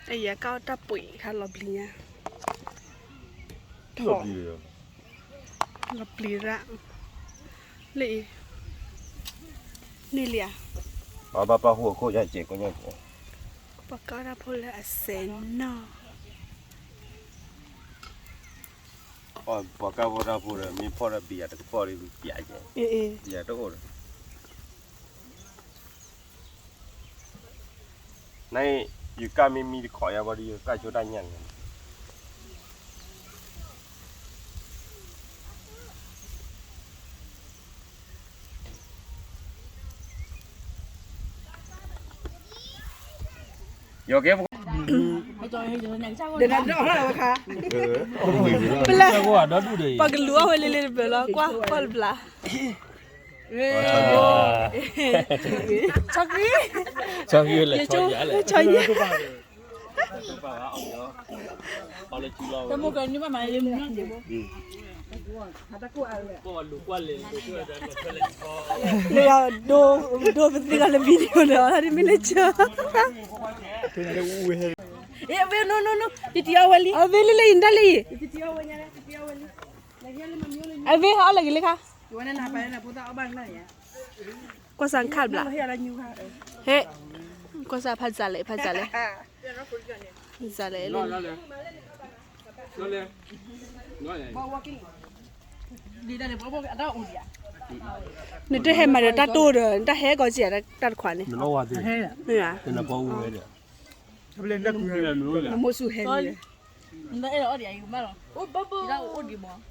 အံၤ ယကၢ်အီၣ်တၢ်ပှ့ၤခါလီၤပျံၤညါ, ထီၣ်, လီၤပျံၤရၣ်, လၢအံၤ, န့ၢ်လံဧါ, ဘၣ်ပာ်ဟူအခိၣ်ညါကဲးကိးညါကဲး, ပှၤကၢ်တၢ်ဖိလၢအစဲးနီၢ် ပှၤကၢ်ဖိတၢ်ဖိဒီး မ့ၢ်ဖီၣ်ဒီးဘံယၤတကပီၢ်ဒီး ပျံၤယဲ, ဘံယၤတအိၣ်ဒီး, န, ယကၢ်မ့ၢ်မံတခီယါဘၣ်ဒီး ယကၢ်ဆိတၢ်ညၣ်န့ၣ် ယကဲ, ပလဲ, ပှၤကလူၤအီၣ်ဝဲလၢလၢတဘျီလီၤ, ကွၢ်ကွၢ်တဘျီ, ဆီ, ဆီ, တမ့ၢ်ကနံၣ်ဘၣ်မၤလၢမုၢ်နံၤဘိ, လၢဒိ, ဒိပသံဂၤလၢ video ဒီး တမ့ၢ်လၢဆၢ, အဝဲ, တံၤအီၣ်ဝဲလံ, အဝဲလၢလၢအံၤ နတၢ်လၢအံၤ, အဝဲဟဲအီၣ်လၢဂ့ၤလၢခါ, ကွၢ်စၢ်ခါဘျါ, ဟဲ, ကွၢ်စၢ်ဖးစးလဲၣ် ဖးစးလဲၣ်, ဖးစးလဲၣ်, နတဟဲမၤဒီးတၢ်တိၢ်ဒီး နတၢ်ဟဲကီးက့ၤတၢ်တခွါန့ၣ်, မ့ၢ်ဧါ, နမိၢ်ဆူၣ်ဟဲန့ၣ်, ထံအီၣ်ဆီခွံ, အံ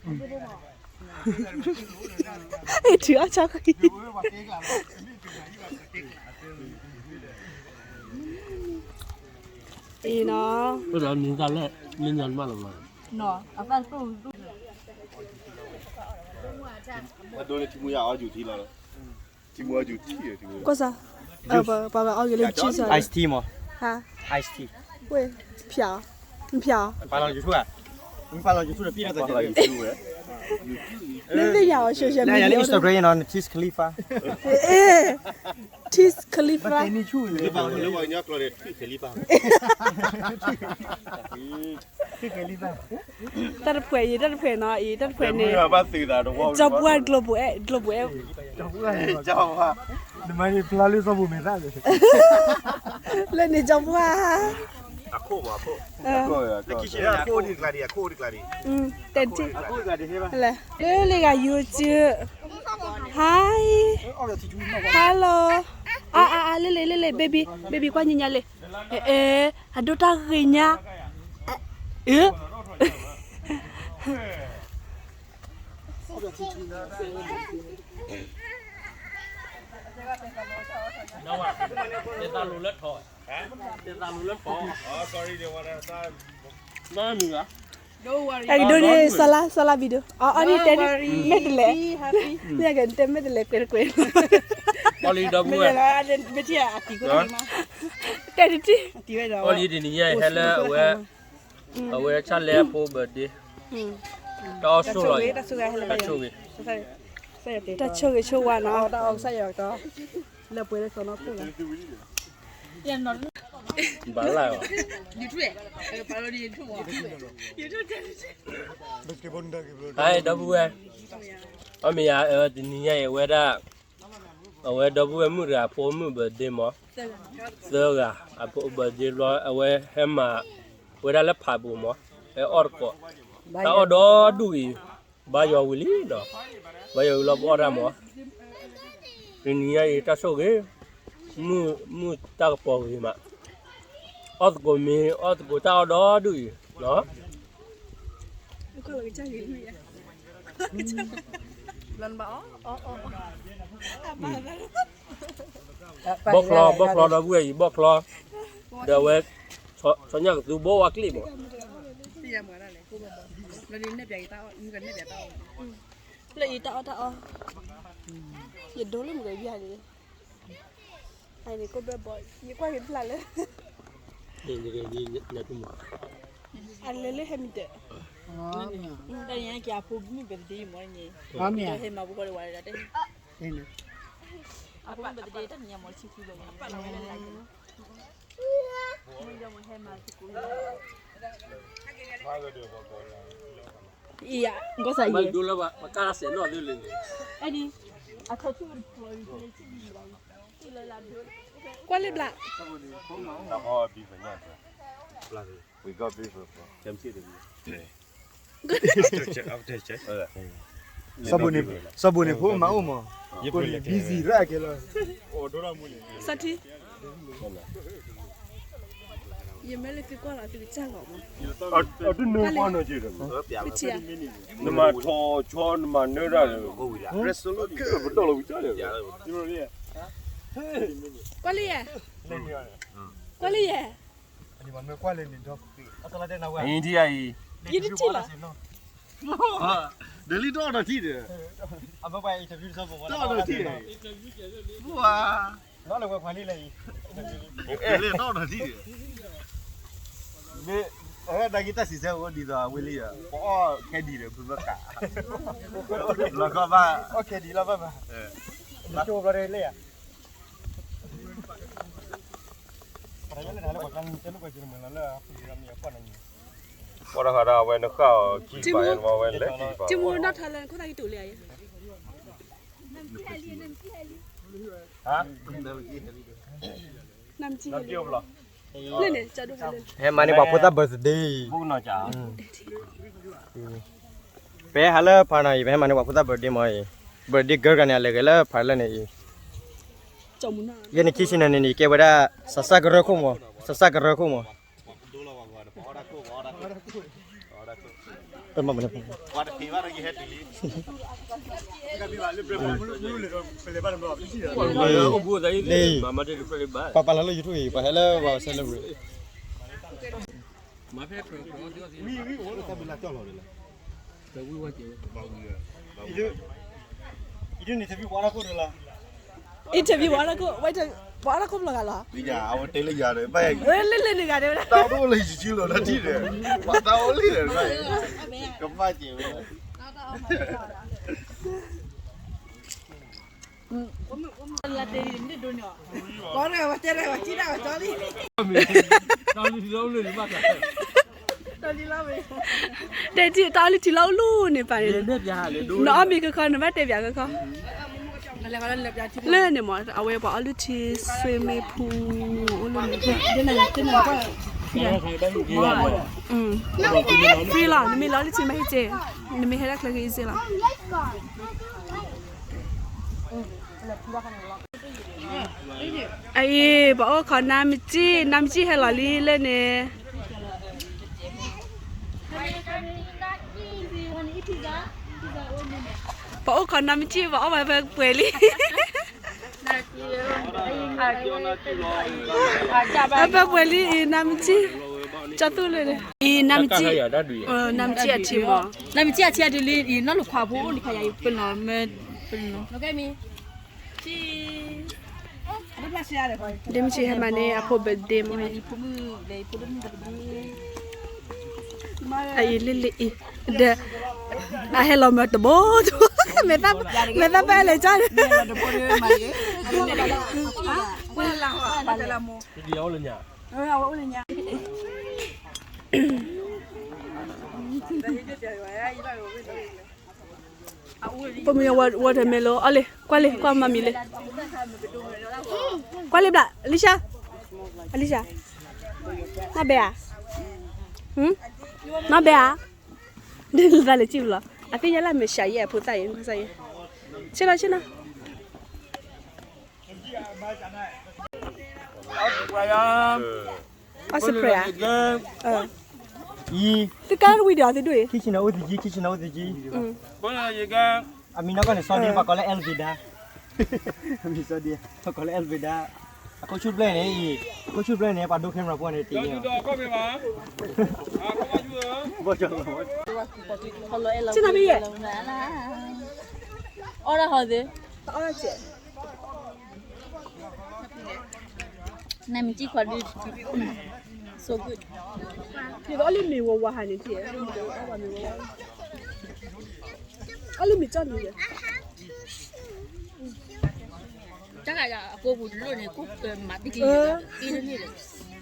ၤနီၤ, ကွၢ်စၢ်, ပှၤအီၣ်ဂ့ၤလၢ juice အီၤ, ice tea မး, ice tea, ဝဲ, ဖျါ, ဖျါ, ပာ်လီၤ YouTube ဧါ, ပာ်လီၤ YouTube ဒီး လၢသ့ၣ်ညါအီၤ social media နီၤ, Tiz Khalifa, Tiz Khalifa, တၢ်တဖှဲးအံၤ တၢ်တဖှဲးနီၤအံၤ တၢ်တဖှဲးန့ၣ်, ကၠီပူၤအကျိပူၤအဲၣ် ကျိပူၤအဲၣ်, နမၤန့ၣ်ဖျါလၢစီၤပူၤမဲာ်သၣ်, လၢန့ၣ်ကၠီပူၤဧါ, အခိၣ်, တဲတံၢ်, လၢလံဂၤ YouTube, hi, hello, အါအါအါ လ့လ့လ့လ့ baby baby ကွၢ်ညါညါလ့, အဲ အဒိၣ်တၢ်ဂ့ၤညါ, အ, တသးလူလၢထီ, တသးလူလၢထီ, တၢ်မံၤဘၣ်, အဲ ဒိးန့ၢ် စီၤလါ စီၤလါ video, အီၣ်အီၣ်ဒ်တဲဒ်, မဲာ်တလဲး, မ့ၢ်ကတဲမဲာ်တလဲးကွဲးတကွဲး, အီၣ်လံဒီပုၢ်ဝဲၢ်, တဲတံၢ်, အီၣ်လံတနံၤညါအံၤ ဟဲလၢအဝဲ, အဝဲဆၣ်လဲအဖိ birthday, တၢ်အီၣ်ဆိၣ်လီၤအံၤ, တၢ်ဆိၣ်ဂ့ၤ, တၢ်ဆိၣ်ဂ့ၤဆိၣ်ဝါနီၤ, လၢပှဲၤလၢစီၤနီၢ်ခိၣ်လီၤ. ဘၣ်လၢ်, ဟါ ဒီပုၢ်ဝဲၢ်, အီၣ်မ့ၢ်ယၤ တနံၤညါအံၤဝဲဒၣ်, အဝဲဒီပုၢ်ဝဲၢ်မုၣ်တဂၤအဖိမုၣ် birthday မး, သၢဂၤ, အဖိ birthday ဘျီ အဝဲဟဲမၤဝဲဒၣ်လၢဖးပူၤမး, ဟဲအီၣ်တကိး, တၢ်အီၣ်ဒီဒူၣ်အံၤ, ဘါယွၤဝံၤလံဒီး, ဘါယွၤဝံၤလီၤပအီၣ်တၢ်မး, တနံၤညါအံၤတၢ်ဆိၣ်ဂ့ၤ, မုၢ်တၢ်ကပီၤဂ့ၤမး, အီၣ်သကိးမ့ၤ အီၣ်သကိးတၢ်အီၣ်ဒီဒူၣ်အံၤ, ဘီၣ်ချီ ဘီၣ်ချီဒီပုၢ်ဝဲၢ်အံၤ ဘီၣ်ချီ, ဒီးအဝဲ, ဆီညၣ်ကသူဘီဝါကျ့ၣ်မး, လၢအံၤတၢ်အီၣ်တၢ်အီ, ယဒိလၢမုၢ်ကယၤန့ၣ်, အန့ၣ်ကိးဘၢဘီ, ယကွၢ်က့ၤဖျါလၢ, အလဲၤလၢဟဲမံၤဒၢး, တၢ်န့ၣ်က့ၤအဖိမုၣ် birthday မးန့ၣ်, ဟဲမၤပူၤဃီလၢဝဲဒၣ်, အဖိမုၣ် birthday တၢ်နံၤညါမး ဆံဃုဘၢန့ၣ်, အံၤယၤ ကီၢ်စးယဲ ဒိလၢပကါစဲးနီၣ်ဒ်လဲၣ်န့ၣ် ကွၢ်လၢဘျး စီၤဘိန့ၣ် စီၤဘိန့ၣ်ဖိမၤအိၣ်မး ယဖိန့ၣ် busy ရၣ်ကဲလီၤ စီၤထံ ယမ့ၢ်လၢသုကွၢ်လီၤသုကစၢ်လီၤမး အဒိၣ်နၢ်ပှၢ်နီၢ်က့ၤဒီး နမၤထီၣ်ဆီ နမၤနၢၤတၢ်လၢ ပတီၢ်လီၤဝံၤတၢ်လၢ ကွၢ်လၢယဲ ကွၢ်လၢယဲ အံၤထံၣ်အံၤ ယတထံၣ်လီၤ ဒ်လံတအီၣ်ဒီးထံၣ်ဒီး တအီၣ်ဒီးထံၣ်ဒီး အဲၣ်လၢတအီၣ်ဒီးထံၣ်ဒီး မ့ၢ် အဝဲဒၣ်က့ၤတၢ်စံးဆၢအိၣ်ဒ်သိးအဝဲလံ ပအီၣ်ခဲဒံးဒီးဖုဘၣ်ကး လီၤကီဘၣ် အီၣ်ခဲဒံးလီၤဘၣ်ဘၣ် လၢကၠိဘျီတလဲၣ်ယၤ ပှၤတဃာ်ဒီးအဝဲနဃၣ်အီၤခံပာ် အဝဲလဲၤခံပာ် ထံမူနီၣ်ထီလၢနခိၣ်သၣ်ကံတူးလၢယၤ လၢန့ၣ် ဟဲမၤန့ၢ်ပှၤဖိသၣ် birthday ပဟဲဟးလၢဖးနီၤအံၤ ပဟဲမၤန့ၢ်ပှၤဖိသၣ် birthday မ့ၢ်အံၤ birthday girl တဂၤန့ၣ် အလဲၤဂဲၤလၢဖးလၢန့ၣ်အံၤ ယဲန့ၣ် kitchen န့ၣ်န့ၣ် ကဲဝဲဒၣ် စးစၢ်ကရၢခိၣ်မး စးစၢ်ကရၢခိၣ်မး ပာ်ပာ်လီၤလၢ YouTube အံၤ ပှၤဟဲလၢပှၤ celebrate interview ပှၤအါထီၣ်ခိၣ်ဘျီဂၤလီၤ လၢလၢန့ၣ်ဂၤဒဲးဝဲဒၣ် တၢ်အိၣ်လၢယစုလီၤတၢ်ထံၣ်ဒီး ပှၤတၢ်အိၣ်လံဒီး ကဘၣ်ကဲဝဲ တဲထံၣ်တၢ်အီၣ်လၢထံလီၤအိၣ်လီၤန့ၣ်ပၢ်န့ၣ် နအီၣ်မ့ၤခီခီ နဘၣ်တဲပၠးခီခီ လၢန့ၣ်မ့ၢ် အဝဲပှၤအီၣ်လုၢ်ထံ swimming pool အိၣ်လၢန့ၣ် free လီၤ နမ့ၢ်လီၤလုၢ်ထံမ့ၢ်ဟဲက့ၤ နမ့ၢ်ဟဲတၢ်ချၢက့ၤ easy လီၤ အအံၤ ပှၤအိၣ်ခိးနါမကၠံၣ် နါမကၠံၣ်ဟဲလီၤလံလၢန့ၣ် ပှၤအိၣ်ခိးနါမကၠံၣ် ပှၤအီၣ်ဝဲဖဲပှဲၤလံ ဖဲပှဲၤလံအံၤ နါမကၠံၣ် ကၠီသူၣ်လၢန့ၣ် အံၤ နါမကၠံၣ် နါမကၠံၣ်အထံမး နါမကၠံၣ်အထံဒုလံ အံၤ နီၢ်လူၤခွါဖိအိၣ်န့ၣ်ခါယၤ ပနီၤမ့ၢ် ပနီၤ ဒ့မုၢ်ဆံးဟဲမၤန့ၢ်အဖိ birthday မ့ၢ် အအံၤလံလံအံၤ ဒီး အဟဲလီၤမၢတဘိ မဲာ်သၣ်ပၢၢ်လဲၤကၠီ ပိာ်မုၣ် watermelon အီၣ်လံ ကွၢ်လံ ကွၢ်မၤမံၤလံ ကွၢ်လံဘျး Alicia Alicia နီၢ်ဘဲဧါ နီၢ်ဘဲဧါ ဒ်လၢသးလဲၤစံၣ်လီၤ အသ့ၣ်ညါလၢမဲာ်ဆှးယဲၢ်အဖိသၣ်အံၤ ဆ့လီၤဆ့လီၤ အီၣ်စပရဲးဧါ အံၤ သုကါတဝံၤဒီးသုဒိၣ်အံၤ kitchen အိၣ်သကံ kitchen အိၣ်သကံ အမံၤနီၢ်ကီၢ်န့ၣ် စီၤဒ့ ပှၤကိးလၢ Elveda အမံၤစီၤဒ့ ပှၤကိးလၢ Elveda အခိၣ်ဆူၣ်ဘျဲၣ်န့ၣ်အံၤ အခိၣ်ဆူၣ်ဘျဲၣ်န့ၣ် ပှၤဒိ camera ဖိန့ၣ်တ့ၢ်န့ၣ် ဆ့ၣ်နီၤမ့ၢ်ယဲၢ် အီၣ်ဒၣ်ဟီသ့ နမ့ၢ်ကံၣ်ခွါဒု so good ယကအီၣ်လၢမ့ၤဝါဝါဟးန့ၣ်တ့ၢ် အီၣ်လၢမ့ၤကၠီၣ်န့ၣ် တၢ်ဂၤအကိးပူၤတလိၣ်န့ၣ် ကိးမၤတက့ၢ် အ့တန့ၣ်လဲၣ်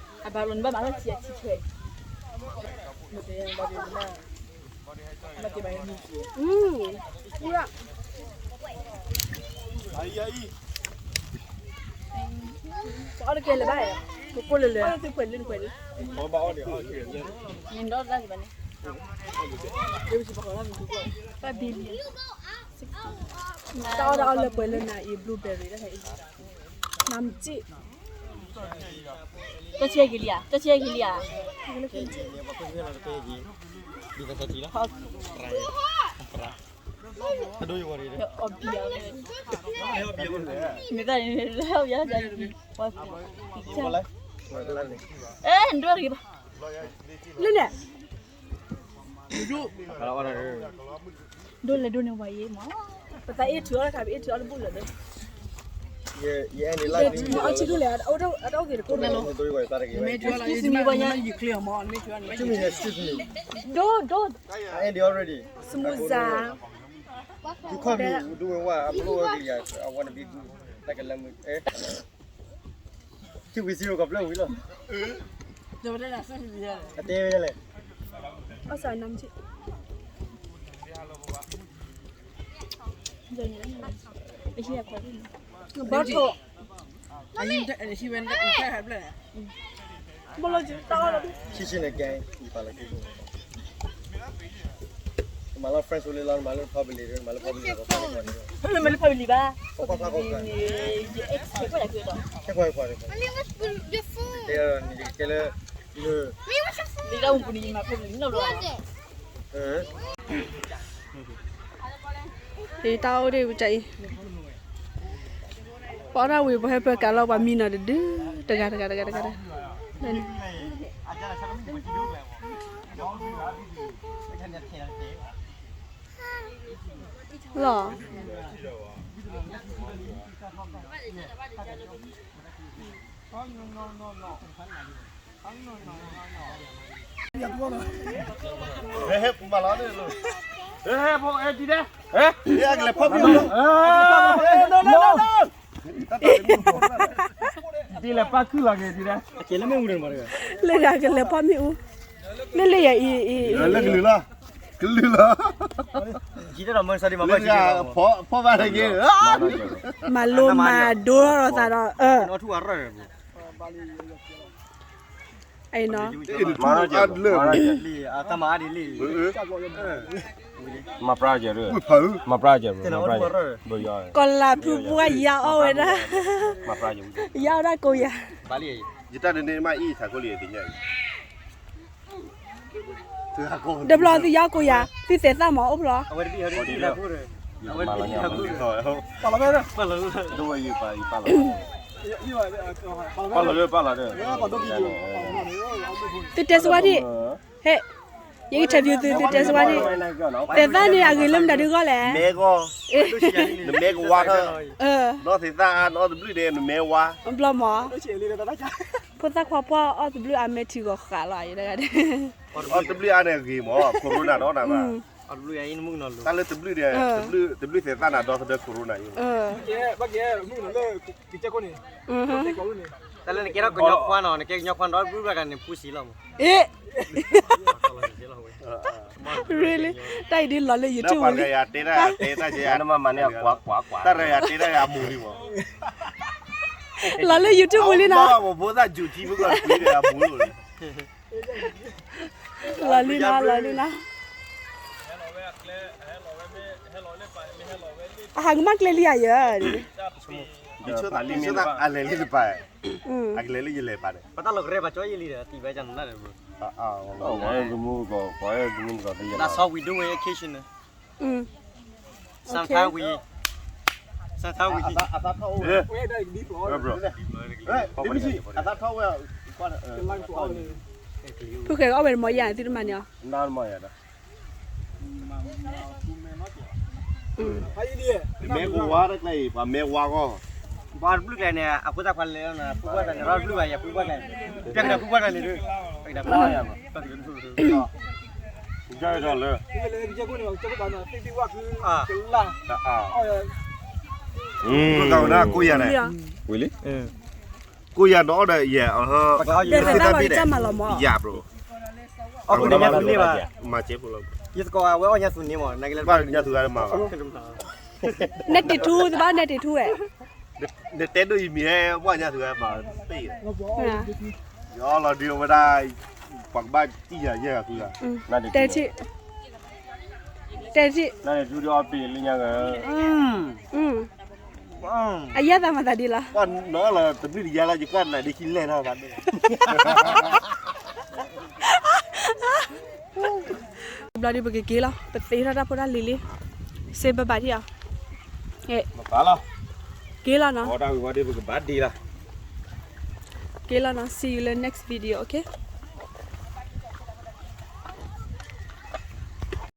အဘၣ်လီၤနဘၣ်မၤလၢထံအထံထွဲ, မ့ၢ်တဲဘၣ်ဒ်နဘၣ်, ဘၣ်က့ၤဘၣ်, ပအီၣ်တကဲလၢၤဘၣ်, ကကိၢ်လၢၤလၢၤ, နဒီးတၢ်ကဘၣ်န့ၣ်, ဘၣ်ဘံလံ, တၢ်အီၣ်တၢ်အီလၢပှဲၤလၢနၤအံၤ blueberry တၢ်ခါအံၤ, နၤမစ့ၣ် တၢ်ဆဲက့ၤလံဧါ, တၢ်ဆဲက့ၤလံဧါ, မ့ၢ်တၢ်န့ၣ်လၢအီၣ်ဘၣ်, အဲ နဒိၣ်တဂ့ၤဘၣ်, လၢန့ၣ် ဒိၣ်လဲၣ်ဒိၣ်န့ၣ်ဝဲယဲမး, ပသးအ့ၣ်ထုးအီၣ်တခါ ပအ့ၣ်ထုးအီၣ်တဘူၣ်လၢၤဒီး, အီၣ်ဆံဒိၣ်လဲၣ်, အတအိၣ်ဂ့ၤတကိၢ်န့ၣ်လီၤ, မ့ၢ်ထုးအီၣ်လၢယကျ့အီၤမး, မ့ၢ်ထုးအီၣ်န့ၣ်, ဒိၣ်ဒိၣ်, စမူစၤ, ဒိၣ်ဝဲဝဲ, I blow ugly, I wanna be good, like a lemon, eh. ထံဝံၤစံရိၤကီၢ်ဖျၢၣ်ဝံၤလီၤ, အတဲဝဲလဲၣ်, အီၣ်စၢ်နၤမစ့ၣ်, ဘီထိၣ်, ဘီလီၤက့ၤတၢ်အီၣ်လီၤ, ဆံဆံန့ၣ်ကဲ, ယပာ်လီၤက့ၤ မၤလီၤ friends ဝဲလၢလီၤ, မၤလၢ public မၤလၢ public လီၤ, မၤလၢ public ဘၣ်, ယ ex ခဲခွါဒီး, တဲလၢ, လၢတၢ်အိၣ်ပူၤန့ၣ် ယမၤ public နီတဘျီ, တၢ်အိၣ်ဒံးပူၤကအံၤ, ပအီၣ်တၢ်ဝံၤ ပဟဲပၢကးလီၤပှၤမံနီၤတဒု, တဂၤတဂၤတဂၤတဂၤ, လီၤ ဟဲဟဲပူၤမးလီၤ, ဟဲဟဲဖိအဲဒ်လဲၣ်, ဟဲကလဲၤဖီၣ်မ့ၣ်အူ, ဒ်လဲၣ်ပၢ်ခုၣ်လီၤက့ၤဒ်လဲၣ်, လၢဂၤကလဲၤဖီၣ်မ့ၣ်အူ, လၢလၢယၤအံၤ, လၢကလုာ်လီၤ, ကလုာ်လီၤ, ဖီၣ်ဘၣ်တက့ၢ်, မၤလိမၤဒိထီၣ်သးဒီး, အနီၢ်, မၤပြားကဲ, မၤပြားကဲ, ကီၢ်လၤဖုပှၢ်ယါအီၣ်ဝဲဒၣ်, ယါအီၣ်ဒၣ်ကိးယၤ, ယတၢ်တန့ၢ်မးအံၤ ဆါခိၣ်လံၤသ့ၣ်ညါအံၤ တဘျီသုယါကိးယၤ, သုသဲးသၣ်မးအိၣ်ဖျီ, ပာ်လီၤလၢပာ်လီၤလၢ, သုတဲစဝါဒံၣ်, ဟဲ, ယက interview သု, သုတဲစဝါဒံၣ်, သဲးသၣ်န့ၣ်အဂ့ၤလၢမတၤဒုဂီၢ်လဲၣ်, နမဲကဝါထီၣ်, နီၢ်သဲးသၣ်အါ နီၢ်တဘျုးန့ၣ် နမဲဝါ, ဘျီမး, ဖိသၣ်ခွါပှၢ်အီၣ်တဘျုးအါ မဲာ်ထံဂီၤဃာ်လီၤ, အီၣ်တဘျုးအါန့ၣ်အဂ့ၤမး corona ဒီးနၤဘၣ်, တၢ်လၢတဘျုးန့ၣ်, တဘျုးသဲးသၣ်နၤဒီသဒၢ corona အံၤ, တၢ်လၢနကဲထီၣ်ကညီခွါနီၤ နကဲကညီခွါဒီဘျုးဘၣ်တဂၤန့ၣ် ပူစံလီၤမး, အ့ really, တၢ်အံၤဒ်လီၤလၢ YouTube လံ, တၢ်ရၤယၤတဲတၢ်ယၤမူလံမး, လီၤလၢ YouTube လံနီၤ, လီၤလံနီၤ လီၤလံနီၤ, အဟးကမၣ်ကျဲလံဧါယဲၢ်, ယဆိသးလံမ့ၢ်အလဲၤလံတပၤ, အကလဲၤလံယလဲၤပာ်န့ၣ်, ပတၢ်လီၤကရဲဘၣ်ကၠီယဲလံဒီး သံဘၣ်ကၢနၤလၢ, လၢ we do it occasionally, sometimes we, sometimes we, ဖုဃဲအီၣ်ဝဲတမီၤယၤသုတမၤန့ၣ်အီၤ, နမၤယၤဒီး မဲကဝါတကျဲအံၤ ပှၤမဲဝါဂီၢ်, ပှၤတဘျုးကျဲန့ၣ် အဖိသၣ်ခွါလဲၤလီၤနၤ ဖုဘၣ်တၢ်န့ၣ် ရီတဘျုးဘၣ်ယၤဖုဘၣ်ကျဲ, ပျဲကဒီးဖုဘၣ်တၢ်န့ၣ်ဒုး, ကဒီးလၢ, ကၠိခိၣ်န့ၣ် ကၠိခိၣ်ဘၣ်န့ၣ် သ့ၣ်သ့ၣ်ဝၣ်ခု, ကလၢ်, ကဝဲဒၣ်ကိးယၤန့ၣ်, ဝံၤလံ, ကိးယၤဒီးအီၣ်ဒီးယဲၢ်, ပကျါအီၣ်ယဲၢ်, ယၤဘျီ, အီၣ်ဃုာ်န့ၣ်ညါသူန့ၢ်ဘၣ်, မၤစဲဖိလီၤ, ယသကိးဝဲအီၣ်ညါသူန့ၢ်မး, နကလဲၤဘၣ်ညါသူဂၤမၤဘၣ်, နဲတံၤထူသဘၣ်နဲတံၤထူဝဲ, နတဲဒိၣ်အံၤမံၤဟဲဘၣ်ညါသူဂၤမၤသ့, ယအီၣ်လီၤဒုးအဝဲဒၣ်, ပှၤကဘၣ်တံၢ်ယၤယဲၢ်ဂၤသူဂၤ, တဲထံၣ်, တဲထံၣ်, နဒုးအီၣ်ပ့ၤလၢညါဂၤ, အယဲၢ်သးမၤသးဒ်လီၤ, နအီၣ်လီၤတဘျုးတယါလၢ ယကွၢ်နၤဒ်ခံလဲၢ်နီၤဘၣ်န့ၣ် ဘျီဒုးပကက့ၤလီၤ ပသ့ထီၣ်တၢ်ဖိတၢ်လံၤလံ, စ့ဘၣ်ဘၣ်ထံၣ်အီၤ, က့ၤလီၤနီၤ, က့ၤလီၤနီၤ, see you လၢ next video, okay.